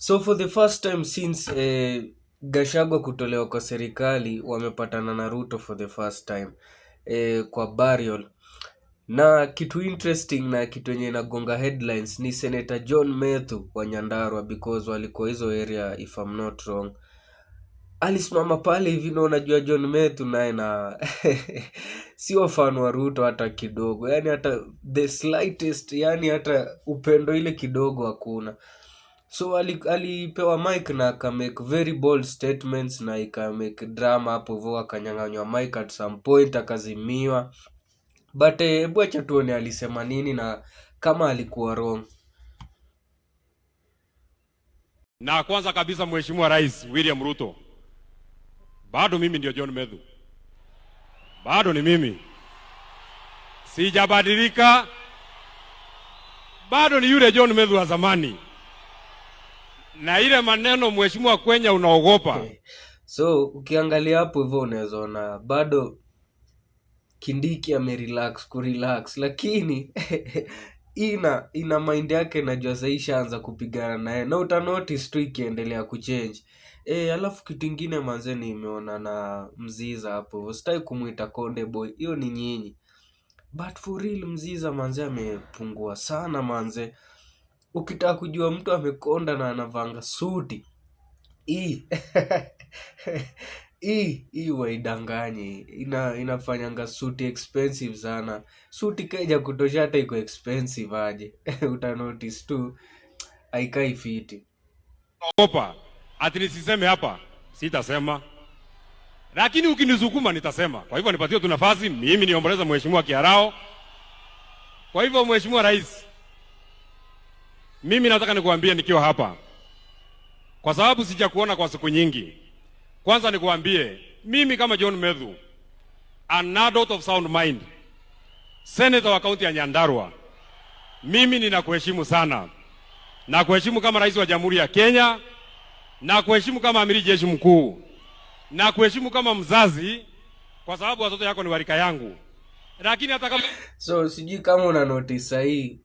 So for the first time since Gachagua kutolewa kwa serikali, wamepatana na Ruto for the first time kwa burial. Na kitu interesting na kitu yenye inagonga headlines ni Senator John Methu wa Nyandarua, because walikuwa hizo area if I'm not wrong. Alisimama pale hivi, na unajua John Methu naye na sio fan wa Ruto hata kidogo, yani hata the slightest, yani hata upendo ile kidogo hakuna. So alipewa mic na akamake very bold statements na ikamake drama hapo hivyo, akanyang'anywa mic at some point akazimiwa. But hebu acha tuone alisema nini na kama alikuwa wrong. Na kwanza kabisa, Mheshimiwa Rais William Ruto, bado mimi ndio John Methu, bado ni mimi, sijabadilika, bado ni yule John Methu wa zamani. Na ile maneno Mheshimiwa Kwenya unaogopa. So ukiangalia hapo hivyo unaweza ona bado Kindiki amerelax kurelax, lakini ina mind yake najua sahii ishaanza kupigana naye, na uta notice tu ikiendelea kuchange. Alafu kitu ingine manze nimeona na Mziza hapo hivyo, sitaki kumuita Konde Boy, hiyo ni nyinyi, but for real Mziza manze amepungua sana manze. Ukitaka kujua mtu amekonda na anavanga suti hii hii waidanganyi, inafanyanga suti expensive sana. Suti keja kutosha hata iko expensive aje. Uta notice tu haikai fiti. Ogopa ati nisiseme hapa, sitasema, lakini ukinisukuma nitasema. Kwa hivyo nipatie tu nafasi mimi niomboleza Mheshimiwa Kiarao. Kwa hivyo Mheshimiwa Rais, mimi nataka nikuambie nikiwa hapa, kwa sababu sijakuona kwa siku nyingi. Kwanza nikuambie mimi kama John Methu, an adult of sound mind, senator wa kaunti ya Nyandarua, mimi ninakuheshimu sana, na kuheshimu kama rais wa Jamhuri ya Kenya, na kuheshimu kama amiri jeshi mkuu, na kuheshimu kama mzazi, kwa sababu watoto yako ni warika yangu. Lakini hata kama So sijui kama una notice sahii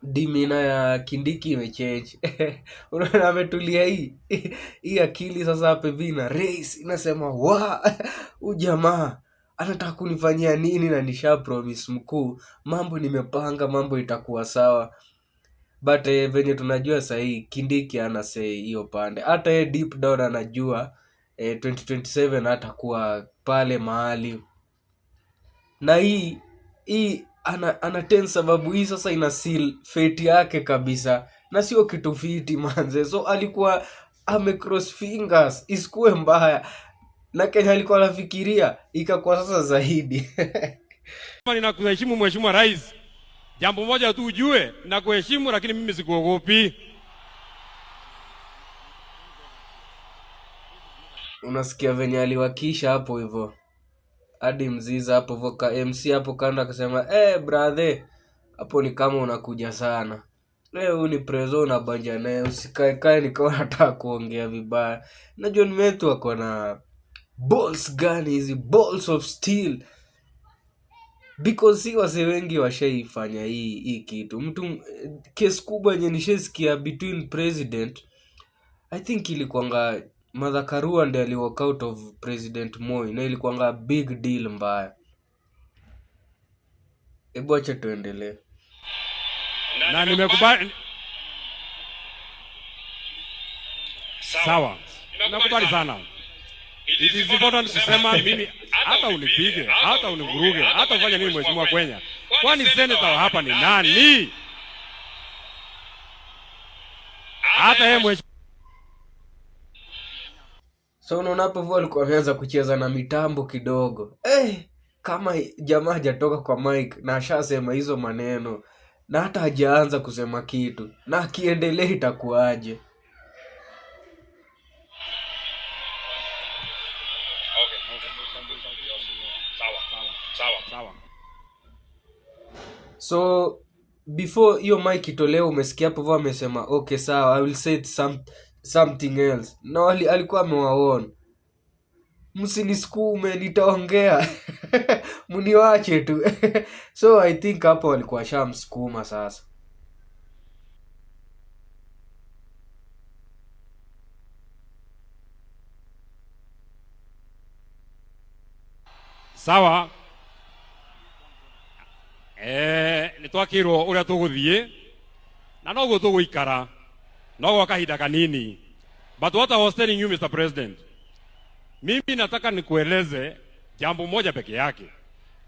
demeanor ya Kindiki imechange. Unaona ametulia, hii akili sasa hapa hivi ina race, inasema wa huyu jamaa anataka kunifanyia nini, na nisha promise mkuu, mambo nimepanga, mambo itakuwa sawa. But venye tunajua sahii Kindiki ana say hiyo pande, hata yeye deep down anajua 2027 hatakuwa pale mahali, na hii ana tense sababu hii sasa ina seal fate yake kabisa, na sio kitu fiti manze. So alikuwa ame cross fingers isikuwe mbaya, na Kenya alikuwa anafikiria ikakuwa sasa zaidi. Ninakuheshimu Mheshimiwa Rais, jambo moja tu ujue, nakuheshimu lakini mimi sikuogopi. Unasikia venye aliwakisha hapo hivyo hadi Mziza hapo hivyo ka MC hapo kando akasema, brother, hapo ni kama unakuja sana leo. Huyu ni prezo unabanja naye, usikae kae nikawa nataka kuongea vibaya. Na John Methu ako na balls gani hizi, balls of steel, because si wase wengi washaifanya hii kitu. Mtu case kubwa yenye nishaisikia between president, I think ilikuwanga Martha Karua ndiye ali walk out of President Moi, na ilikuwanga big deal mbaya. Hebu acha tuendelee. Na nimekubali. Sawa, nimekubali sana. It is important kusema mimi, hata unipige, hata univuruge, hata ufanye nini Mheshimiwa Kwenya, kwani senator wa hapa ni nani? Hata yeye mheshimiwa. So unaona hapo hivyo alikuwa ameanza kucheza na mitambo kidogo. Kama jamaa hajatoka kwa mic na ashasema hizo maneno na hata hajaanza kusema kitu, na akiendelea itakuwaje? Sawa. So before hiyo mic itolewe, umesikia hapo hivyo amesema okay sawa, I will say something else. Na alikuwa amewaona, msinisukume nitaongea, mniwache tu. So I think hapo walikuwa washamsukuma sasa. Sawa. Nĩ twakĩrwo ũrĩa tũgũthiĩ na noguo tũgũikara no gwa kahinda kanini. But what I was telling you, Mr. President, mimi nataka nikueleze jambo moja peke yake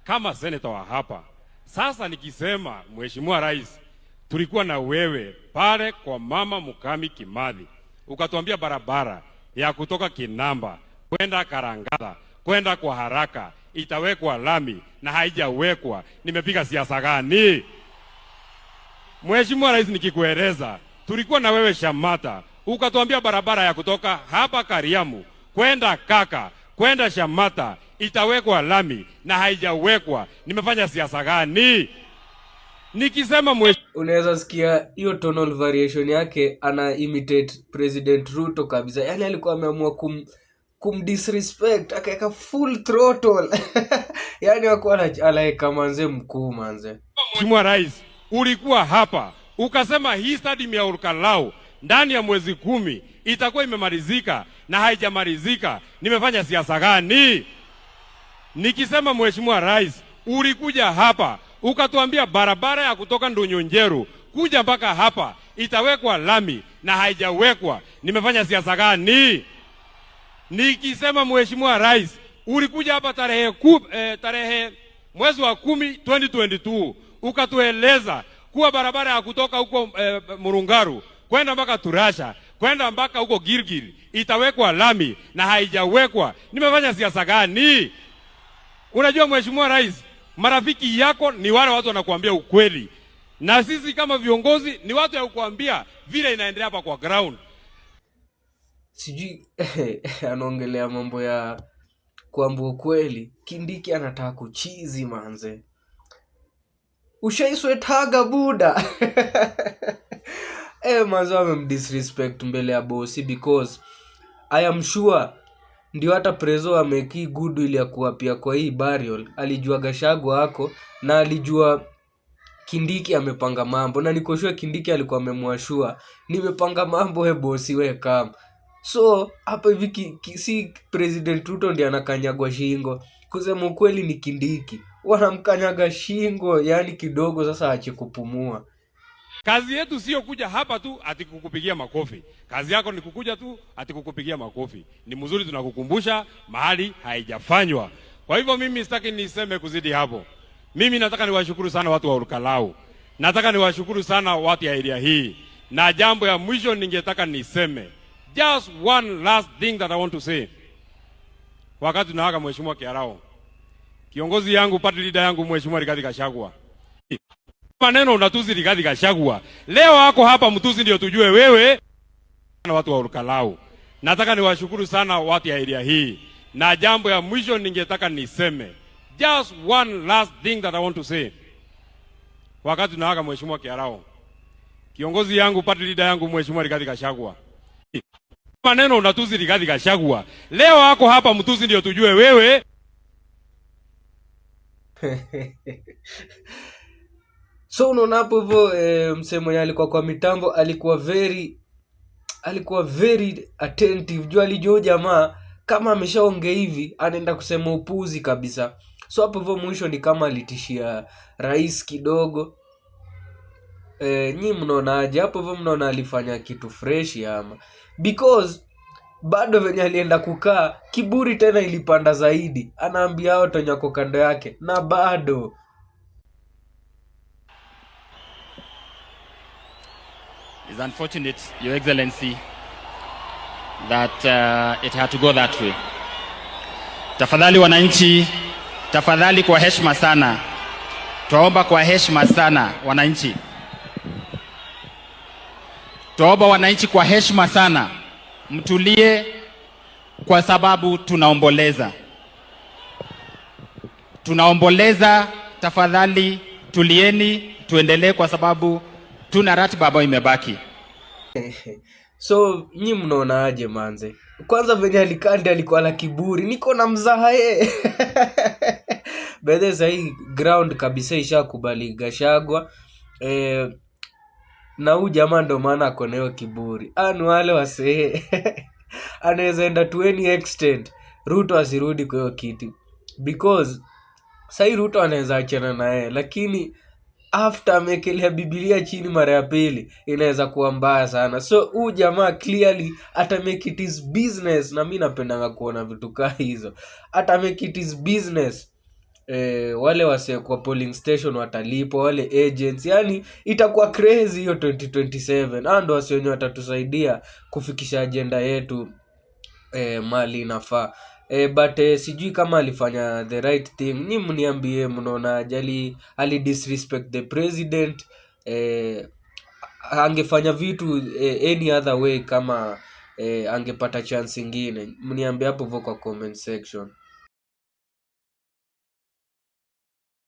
kama senator wa hapa. Sasa nikisema, Mheshimiwa Rais, tulikuwa na wewe pale kwa Mama Mukami Kimathi, ukatuambia barabara ya kutoka Kinamba kwenda Karangatha kwenda kwa haraka itawekwa lami na haijawekwa. Nimepiga siasa gani? Mheshimiwa Rais, nikikueleza tulikuwa na wewe Shamata, ukatuambia barabara ya kutoka hapa Kariamu kwenda Kaka kwenda Shamata itawekwa lami na haijawekwa. Nimefanya siasa gani? Nikisema Unaweza sikia hiyo tonal variation yake, ana imitate President Ruto kabisa. Yaani alikuwa ameamua kumdisrespect, akaweka full throttle. Yaani hakuwa alaeka manze mkuu manze. Mheshimiwa Rais, ulikuwa hapa ukasema hii stadium ya Olkalou ndani ya mwezi 10 itakuwa imemalizika na haijamalizika. Nimefanya siasa gani? Nikisema, Mheshimiwa Rais, ulikuja hapa ukatuambia barabara ya kutoka Ndunyunjeru kuja mpaka hapa itawekwa lami na haijawekwa. Nimefanya siasa gani? Nikisema, Mheshimiwa Rais, ulikuja hapa tarehe mwezi wa 10 2022 ukatueleza kuwa barabara ya kutoka huko Murungaru kwenda mpaka Turasha kwenda mpaka huko Gilgil itawekwa lami na haijawekwa. Nimefanya siasa gani? Unajua Mheshimiwa Rais, marafiki yako ni wale watu wanakuambia ukweli, na sisi kama viongozi ni watu ya kukuambia vile inaendelea hapa kwa ground. Sijui anaongelea mambo ya kuambia ukweli. Kindiki anataka kuchizi manze. Ushaiswetaga buda. Manze wamemdisrespect mbele ya bosi, because I am sure ndio hata prezo ameki goodwill ya kuapia kwa hii burial. Alijua Gachagua ako na alijua Kindiki amepanga mambo, na niko sure Kindiki alikuwa amemwashua, nimepanga mambo, he bosi, we come. So hapa hivi si President Ruto ndiye anakanyagwa shingo, kusema ukweli ni Kindiki wanamkanyaga shingo, yani kidogo sasa aache kupumua. Kazi yetu sio kuja hapa tu ati kukupigia makofi. Kazi yako ni kukuja tu ati kukupigia makofi. Ni mzuri, tunakukumbusha mahali haijafanywa. Kwa hivyo mimi sitaki niseme kuzidi hapo. Mimi nataka niwashukuru sana watu wa Olkalou. Nataka niwashukuru sana watu ya area hii. Na jambo ya mwisho ningetaka niseme, just one last thing that I want to say. Wakati tunaaga Mheshimiwa Kiarao, kiongozi yangu, party leader yangu Mheshimiwa Rigathi Gachagua. Maneno unatusi Rigathi Gachagua. Leo wako hapa mtusi ndio tujue wewe na watu wa Olkalou. Nataka niwashukuru sana watu ya area hii. Na jambo ya mwisho ningetaka niseme, just one last thing that I want to say. Wakati tunaaga Mheshimiwa Kiarao, kiongozi yangu, party leader yangu Mheshimiwa Rigathi Gachagua. Maneno unatusi Rigathi Gachagua. Leo wako hapa mtusi ndio tujue wewe. So unaona hapo hivyo, msee mwenye alikuwa kwa mitambo alikuwa very attentive juu alijua huyu jamaa kama ameshaongea hivi anaenda kusema upuzi kabisa. So hapo hivyo mwisho ni kama alitishia rais kidogo. Nyi mnaonaje hapo hivyo? Mnaona alifanya kitu fresh ama? Because bado venye alienda kukaa, kiburi tena ilipanda zaidi. Anaambia hao wenye wako kando yake na bado It's unfortunate, Your Excellency, that it had to go that way. Tafadhali wananchi, tafadhali kwa heshima sana, twaomba kwa heshima sana wananchi, twaomba wananchi kwa heshima sana, mtulie, kwa sababu tunaomboleza, tunaomboleza. Tafadhali tulieni, tuendelee, kwa sababu tuna ratiba ambayo imebaki. So nyi mnaonaje manze? Kwanza venye alikandi alikuwa na kiburi, niko na mzaha ye. Bedhe sahii ground kabisa ishakubali Gachagua. Na huu jamaa ndo maana ako na hiyo kiburi. Ni wale wasee. Anaweza enda to any extent Ruto asirudi kwa hiyo kiti. Because sahii Ruto anaweza achana naye, lakini after amekelea Bibilia chini mara ya pili, inaweza kuwa mbaya sana. So huu jamaa clearly ata make it his business, na mi napendanga kuona vitu kaa hizo. Ata make it his business, wale wase kwa polling station watalipwa, wale agents, yani itakuwa crazy hiyo 2027. Hao ndo wase wenye watatusaidia kufikisha agenda yetu mali inafaa. But sijui kama alifanya the right thing. Nyi mniambie, mnaonaje? Ali disrespect the president? Angefanya vitu any other way kama angepata chance ingine? Mniambie hapo hivyo kwa comment section.